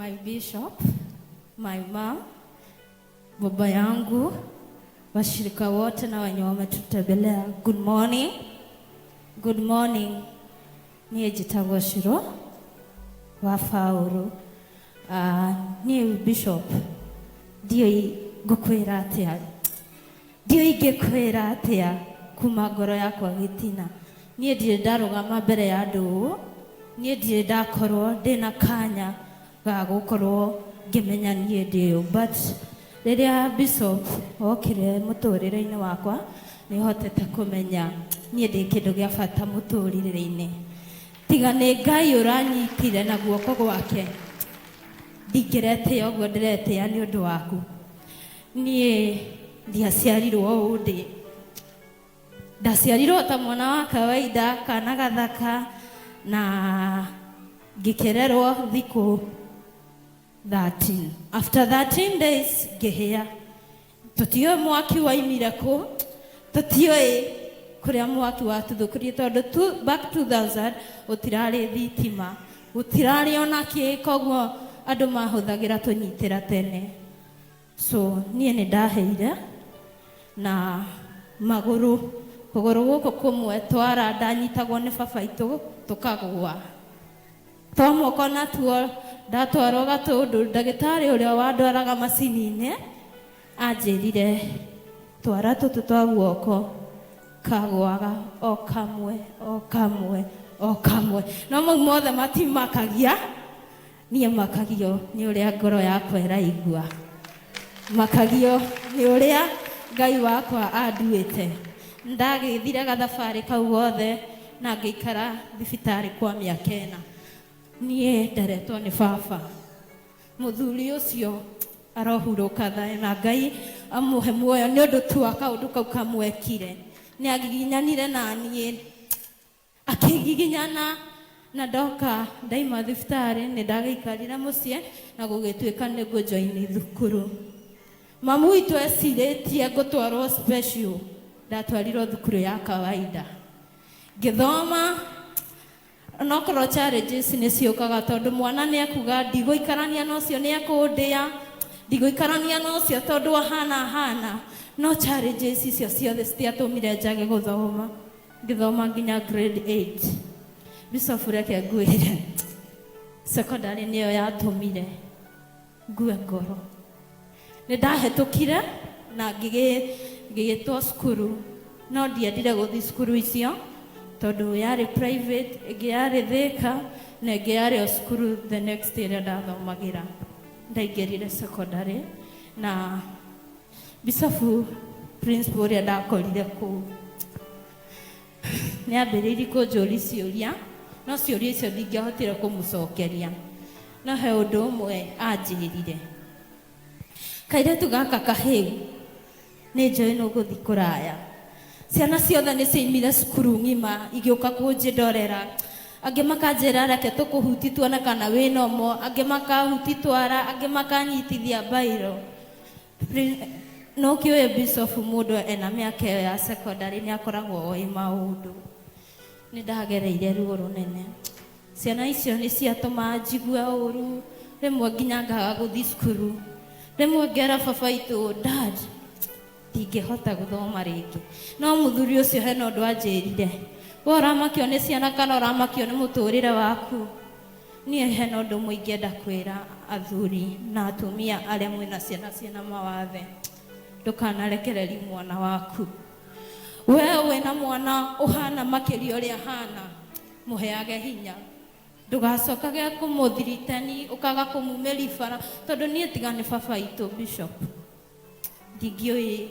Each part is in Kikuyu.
My bishop, my mom, baba yangu, washirika wote na wenye wametutembelea. Good morning. Good morning. Niĩ njĩtagwo Shiro wa Paũlũ. Niĩ bishop, ndiũĩ ngũkwĩra atĩa, ndiũĩ ingĩkwĩra atĩa kuma ngoro yakwa gĩtina. Niĩ ndirĩ ndarũgama mbere ya andũ ũũ, niĩ ndirĩ ndakorwo ndĩna kanya ga gũkorwo ngĩmenya niĩ ndĩ ũ, but rĩrĩa bishop okire mũtũrĩre-inĩ wakwa, nĩ hotete kũmenya niĩ ndĩ kĩndũ gĩa bata mũtũrĩre-inĩ. Tiga nĩ Ngai ũranyitire na guoko gwake, ndingĩretĩa ũguo ndĩretĩa nĩ ũndũ waku. Niĩ ndiaciarirwo ũũ ndĩ, ndaciarirwo ta mwana wa kawaida, kana gathaka, na ngĩkĩrerwo thikũ 13. After 13 days ngĩhĩa. Tũtiũĩ mwaki waimire kũ, tũtiũĩ kũrĩa mwaki watuthũkirie, tondũ tu, back 2000 gũtirarĩ thitima, gũtirarĩ ona kĩ, koguo andũ mahũthagĩra tũnyitĩra tene. So niĩ nĩ ndaheire na magũrũ, kũgũrũ gũkũ kũmwe twara ndanyitagwo nĩ baba itũ tũkagũa, twa moko natuo ndatwarwo Gatũndũ. Ndagĩtarĩ ũrĩa wandwaraga macini-inĩ anjĩrire twara tũtũ twa guoko kagwaga o kamwe o kamwe o kamwe, no mau mothe matimakagia niĩ, makagio nĩ ũrĩa ngoro yakwa ĩraigua, makagio nĩ ũrĩa Ngai wakwa anduĩte. Ndagĩthire gathabarĩ kau gothe na ngĩikara thibitarĩ kwa mĩaka 4. Niĩ nderetwo nĩ baba. Mũthuri ũcio arohurũka thayũ na Ngai amũhe muoyo nĩ ũndũ tu wa kaũndũ kau kamwekire. Nĩ agiginyanire na niĩ, akĩngiginyana, na ndoka ndaima thibitarĩ nĩ ndagĩikarire mũciĩ na gũgĩtuĩka nĩ ngũjoini thukuru. Mamu witũ ecirĩtie ngũtwarwo special, ndatwarirwo thukuru ya kawaida ngĩthoma. Onokorwo challenges nĩ ciũkaga, tondũ mwana nĩ ekuga, "Ndigũikarania na ũcio, nĩ ekũndĩa, ndigũikarania na ũcio tondũ ahana ahana," no challenges icio ciothe citiatũmire njage gũthoma. Ngĩthoma nginya grade 8. Bishop, reke ngwĩre, secondary nĩyo yatũmire ngue ngoro. Nĩ ndahetũkire na ngĩgĩtwo cukuru, no ndiendire gũthiĩ cukuru icio tondũ yarĩ private, ĩngĩ yarĩ Thĩka na ĩngĩ yarĩ o cukuru the next ĩrĩa ndathomagĩra. Ndaingĩrire secondary na bishop, principal ũrĩa ndakorire kũu nĩ ambĩrĩirie kũnjũria ciũria, no ciũria icio ndingĩahotire kũmũcokeria. No he ũndũ ũmwe anjĩrire: "Kairĩtu gaka kahĩu, nĩ njũĩ nĩ ũgũthiĩ kũraya. Ciana ciothe nĩ ciaimire cukuru ng'ima igĩũka kũnjĩndorera. Angĩ makanjĩra, 'Reke tũkũhuti tuone kana wĩ nomo,' angĩ makahuti twara, angĩ makanyitithia mbairo." No kĩũĩ bishop, mũndũ ena mĩaka ĩyo ya secondary nĩ akoragwo oĩ maũndũ. Nĩ ndagereire ruo rũnene. Ciana icio nĩ ciatũma njigue ũru, rĩmwe nginya ngaga gũthiĩ cukuru, rĩmwe ngera baba itũ, "Dad, ndingĩhota gũthoma rĩngĩ." No mũthuri ũcio hena ũndũ anjĩrire: "We ũramakio nĩ ciana kana ũramakio nĩ mũtũrĩre waku?" Niĩ hena ũndũ ũmwe ingĩenda kwĩra athuri na atumia arĩa mwĩna ciana ciĩna mawathe: ndũkanarekererie mwana waku. We wĩna mwana ũhana makĩria ũrĩa ahana, mũheage hinya, ndũgacokage kũmũthiritani, ũkaga kũmumĩria bara, tondũ niĩ tiga nĩ baba itũ bishop, ndingĩũĩ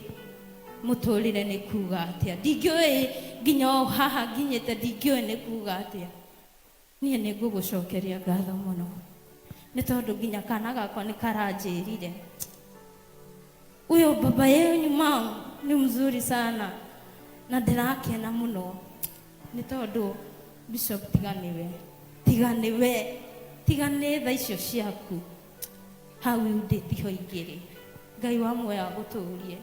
mũtũrĩre nĩ kuga atĩa, ndingĩũĩ nginya o haha nginyĩte, ndingĩũĩ nĩ kuga atĩa. Niĩ nĩ ngũgũcokeria ngatho mũno, nĩ tondũ nginya kana gakwa nĩ karanjĩrire, "Huyo baba yenyu, mam, ni mzuri sana," na ndĩrakena mũno nĩ tondũ bishop, tiga nĩwe, tiga nĩwe, tiga nĩ tha icio ciaku, hau ndĩ tiho ingĩrĩ. Ngai wa muoyo agũtũrie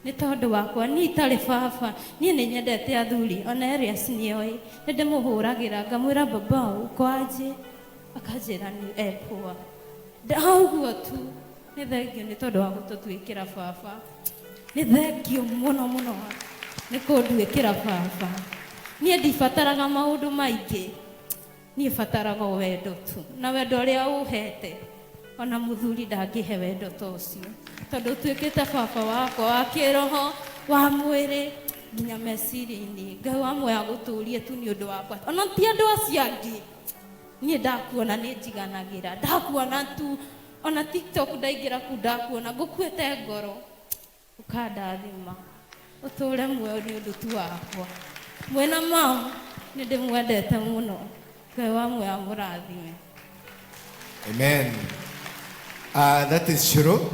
nĩ tondũ wakwa. Niĩ itarĩ baba, niĩ nĩ nyendete athuri, ona Elias nĩoĩ nĩ ndĩmũhũragĩra ngamwĩra, "Baba, uko aje?" Akanjĩra ni e poa. Ũguo tu nĩ thengio nĩ tondũ wa gũtũtuĩkĩra baba. Nĩ thengio mũno mũno nĩ kũnduĩkĩra baba. Niĩ ndibataraga maũndũ maingĩ, niĩ bataraga o wendo tu, na wendo ũrĩa ũhete ona mũthuri ndangĩhe wendo ta ũcio, tondũ ũtuĩkĩte baba wakwa wa kĩroho, wa mwĩrĩ, nginya meciria-inĩ. Ngai wa muoyo agũtũrie tu nĩ ũndũ wakwa, ona ti andũ acio angĩ. Niĩ ndakuona nĩ njiganagĩra, ndakuona tu ona TikTok ndaingĩra kuu ndakuona ngũkuĩte ngoro, ũkandathima ũtũre muoyo nĩ ũndũ tu wakwa. Mwĩna mam nĩ ndĩmwendete mũno, Ngai wa muoyo amũrathime. Amen. That is Shiro.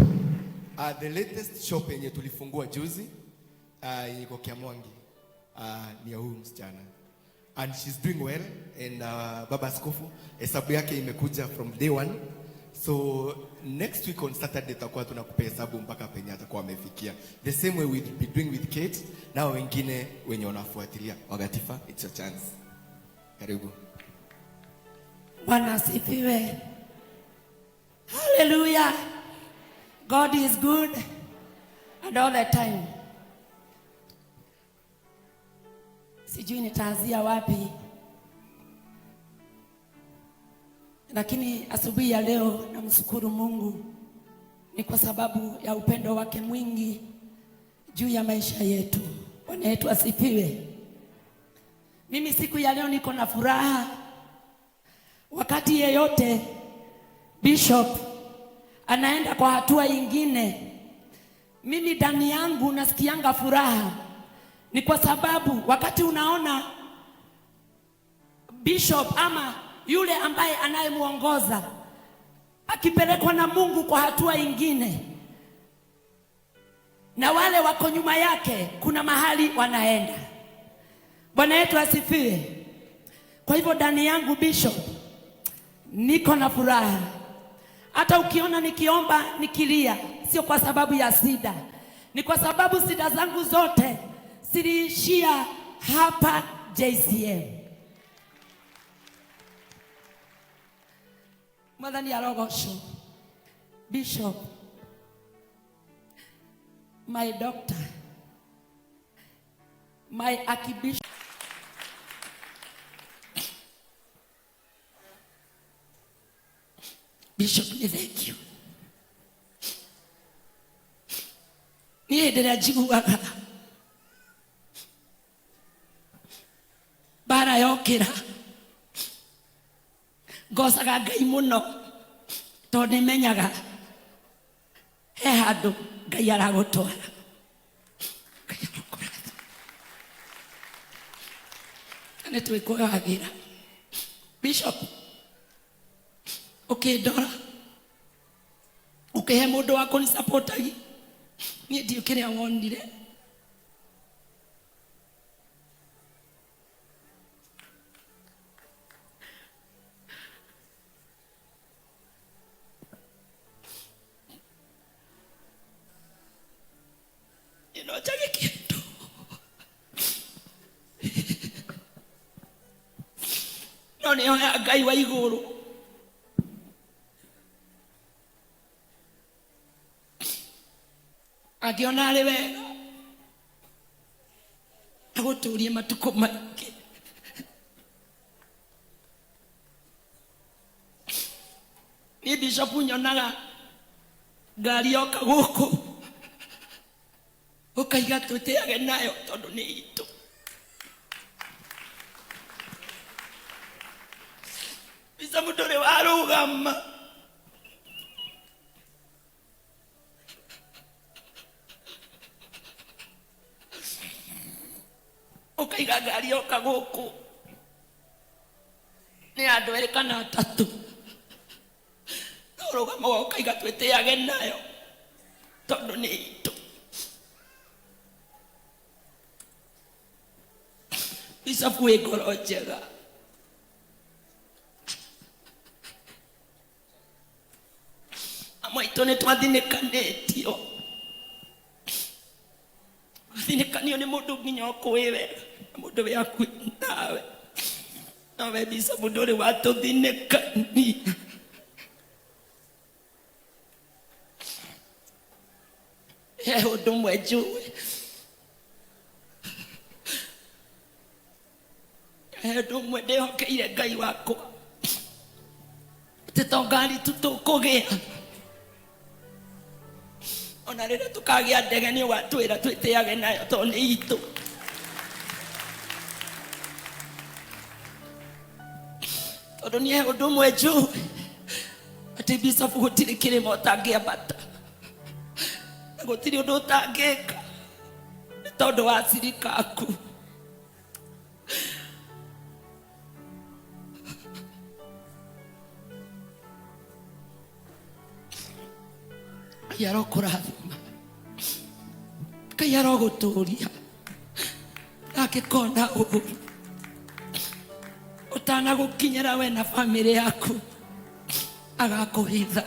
The latest shop yenye tulifungua juzi yenye iko Kiamwangi ni ya huyu msichana. And she's doing well, and Baba Askofu hesabu yake imekuja from day one. So next week on Saturday tutakuwa tunakupea hesabu mpaka penye atakuwa amefikia. The same way we'll be doing with Kate na wengine wenye wanafuatilia. Wagatifa, it's your chance. Karibu. Bwana asifiwe. Hallelujah. God is good and all the time. Sijui nitaanzia wapi, lakini asubuhi ya leo namshukuru Mungu ni kwa sababu ya upendo wake mwingi juu ya maisha yetu. Bwana yetu asifiwe. Mimi siku ya leo niko na furaha. Wakati yeyote bishop anaenda kwa hatua ingine, mimi ndani yangu nasikianga furaha. Ni kwa sababu wakati unaona bishop ama yule ambaye anayemuongoza akipelekwa na Mungu kwa hatua ingine, na wale wako nyuma yake kuna mahali wanaenda. Bwana yetu asifiwe. Kwa hivyo ndani yangu bishop niko na furaha. Hata ukiona nikiomba nikilia, sio kwa sababu ya sida, ni kwa sababu sida zangu zote ziliishia hapa JCM. Mwathani arogocwo. Bishop, my doctor, my archbishop. Bishop, ni thank you. Niĩ hĩndĩ ĩrĩa njiguaga mbara yokĩra, ngocaga Ngai mũno, tondũ nĩmenyaga he handũ Ngai aragũtwara. Ngai arokũrathima. Na nĩtwĩkũyagĩra. Bishop, ũkĩndora, ũkĩhe mũndũ wa kũnisapotagi, niĩ ndiũ kĩrĩa wonire. Ĩno njage kĩndũ. No nĩhoya Ngai wa igũrũ angĩona arĩ wega agũtũrie matukũ maingĩ. Niĩ bishop nyonaga ngari yoka gũkũ ũkaiga twĩtĩage nayo tondũ nĩ itũ. Bishop ndũrĩ warũgama. Ũkaiga ngari yoka gũkũ nĩ andũ erĩ kana atatũ, no rũgama ũkaiga twĩtĩage nayo tondũ nĩ itũ. Bishop wĩ ngoro njega. Amwe aitũ nĩ twathinĩkanĩtio. Wathinĩkanio nĩ mũndũ nginya ũkũĩ wega, na mũndũ wĩ hakuhĩ nawe. Nowe Bishop ndũrĩ watũthinĩkania. Niĩ he ũndũ ũmwe njũĩ, he ũndũ ũmwe ndĩhokeire Ngai wakwa, atĩ to ngari tu tũkũgĩa, ona rĩrĩa tũkagĩa ndege nĩ ũgatwĩra twĩtĩage nayo tondũ nĩ itũ. Tondũ niĩ he ũndũ ũmwe njũĩ, atĩ bishop gũtirĩ kĩrĩma ũtangĩambata na gũtirĩ ũndũ ũtangĩka nĩ tondũ wa cirika aku. Ngai arokũrathima, Ngai arogũtũria, ndangĩkona ũũru ũtanagũkinyĩra we na bamĩrĩ yaku, agakũhitha.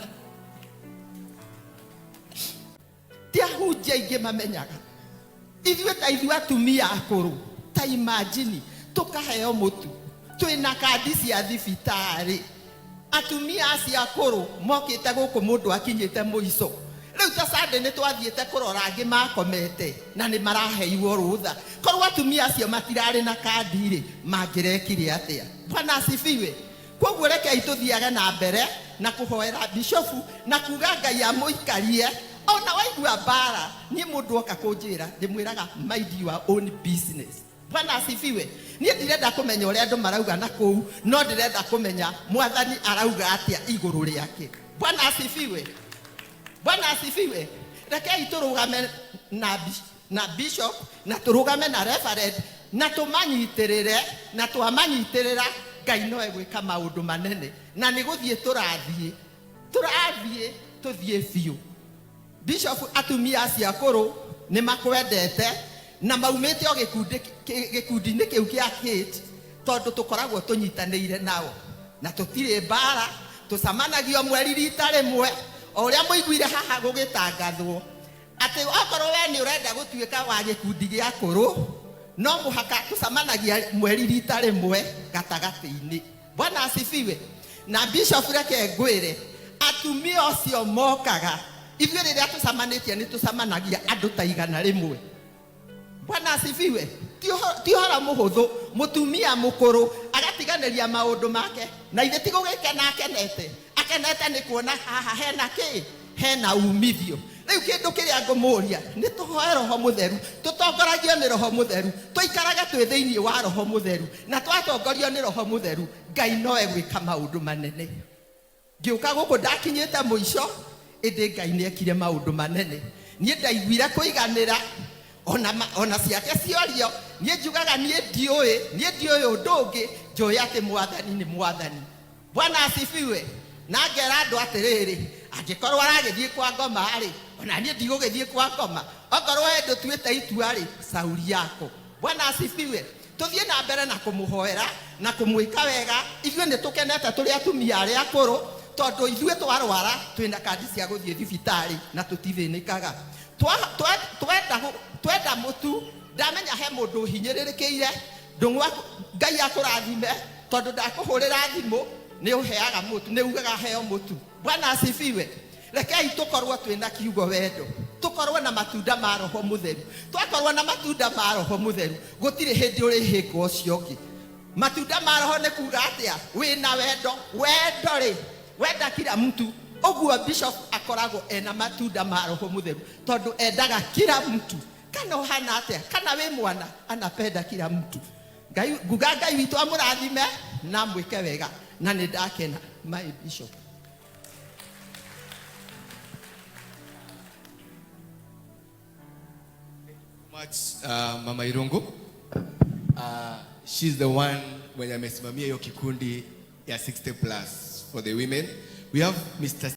Ti ahunjia aingĩ mamenyaga ithuĩ ta ithuĩ atumia akũrũ, ta imagine tũkaheo mũtu twĩna kandi cia thibitarĩ. Atumia acio akũrũ mokĩte gũkũ mũndũ akinyĩte mũico. Rĩu ta Sunday nĩ twathiĩte kũrora angĩ makomete na nĩ maraheirwo rũtha. Korwo atumia acio matirarĩ na kandi rĩ, mangĩrekire atĩa? Bwana asifiwe. Koguo rekei tũthiage na mbere na kũhoera bishofu na kuga Ngai amũikarie. Ona waigua mbara, niĩ mũndũ oka kũnjĩra ndĩmwĩraga mind your own business. Bwana asifiwe. Niĩ ndirenda kũmenya ũrĩa andũ marauga na kũu, no ndĩrenda kũmenya mwathani arauga atĩa igũrũ rĩake. Bwana asifiwe. Bwana asifiwe. Rekei tũrũgame na bishop na tũrũgame na reverend na tũmanyitĩrĩre, na twamanyitĩrĩra Ngai no egwĩka maũndũ manene, na nĩ gũthiĩ tũrathiĩ, tũrathiĩ tũthiĩ biũ. Bishop, atumia acio akũrũ nĩ makwendete na maumĩte o gĩkundi-inĩ kĩu kĩa Kate, tondũ tũkoragwo tũnyitanĩire nao na tũtirĩ mbara, tũcamanagio mweri rita rĩmwe, o ũrĩa mũiguire haha gũgĩtangathwo atĩ okorwo we nĩ ũrenda gũtuĩka wa gĩkundi gĩa akũrũ, no mũhaka tũcamanagia mweri rita rĩmwe gatagatĩ-inĩ. Bwana asifiwe. Na bishop, reke ngwĩre, atumia acio mokaga ithuĩ rĩrĩa tũcamanĩtie nĩ tũcamanagia andũ ta 100. Bwana asifiwe. Ti ũhoro mũhũthũ mũtumia mũkũrũ agatiganĩria maũndũ make, na ithe ti gũgĩkena akenete, akenete nĩ kuona haha hena kĩ, hena umithio. Rĩu kĩndũ kĩrĩa ngũmũria nĩ tũhoe Roho Mũtheru, tũtongoragio nĩ Roho Mũtheru, tũikarage twĩ thĩinĩ wa Roho Mũtheru, na twatongorio nĩ Roho Mũtheru Ngai no egwĩka maũndũ manene. Ngĩũka gũkũ ndakinyĩte mũico, ĩndĩ Ngai nĩ ekire maũndũ manene. Niĩ ndaiguire kũiganĩra ona ciake ciorio. Niĩ njugaga niĩ ndiũĩ, niĩ ndiũĩ ũndũ ũngĩ, njũĩ atĩ mwathani nĩ mwathani. Bwana asifiwe. Na ngera andũ atĩrĩrĩ, angĩkorwo aragĩthiĩ kwa ngoma rĩ, ona niĩ ndigũgĩthiĩ kwa ngoma. Okorwo he ndũtuĩte itua rĩ, sauri yako. Bwana asifiwe. Tũthiĩ na mbere na kũmũhoera na kũmwĩka wega. Ithuĩ nĩ tũkenete tũrĩ atumia arĩa akũrũ, tondũ ithuĩ twarwara twĩna kandi cia gũthiĩ thibitarĩ na tũtithĩnĩkaga. Twenda mũtu, ndamenya he mũndũ ũhinyĩrĩrĩkĩire, ndũng'wa Ngai akũrathime, tondũ ndakũhũrĩra thimũ nĩ ũheaga mũtu, nĩ ugaga heo mũtu. Bwana asifiwe. Rekei tũkorwo twĩna kiugo wendo, tũkorwo na matunda ma Roho Mũtheru. Twakorwo na matunda ma Roho Mũtheru, gũtirĩ hĩndĩ ũrĩhĩngwo ũcio ũngĩ. Matunda ma Roho nĩ kuga atĩa? Wĩna wendo. Wendo rĩ, wenda kila mtu. Ũguo bishop akoragwo ena matunda ma Roho Mũtheru, tondũ endaga kila mtu. Kana ũhana atĩa, kana wĩ mwana, anapenda kila mtu. Ngai, nguga Ngai witũ amũrathime na amwĩke wega, na nĩ ndakena. My bishop. Much, Mama Irungu. She's the one mwenye amesimamia hiyo kikundi ya 60 plus for the women. We have Mr.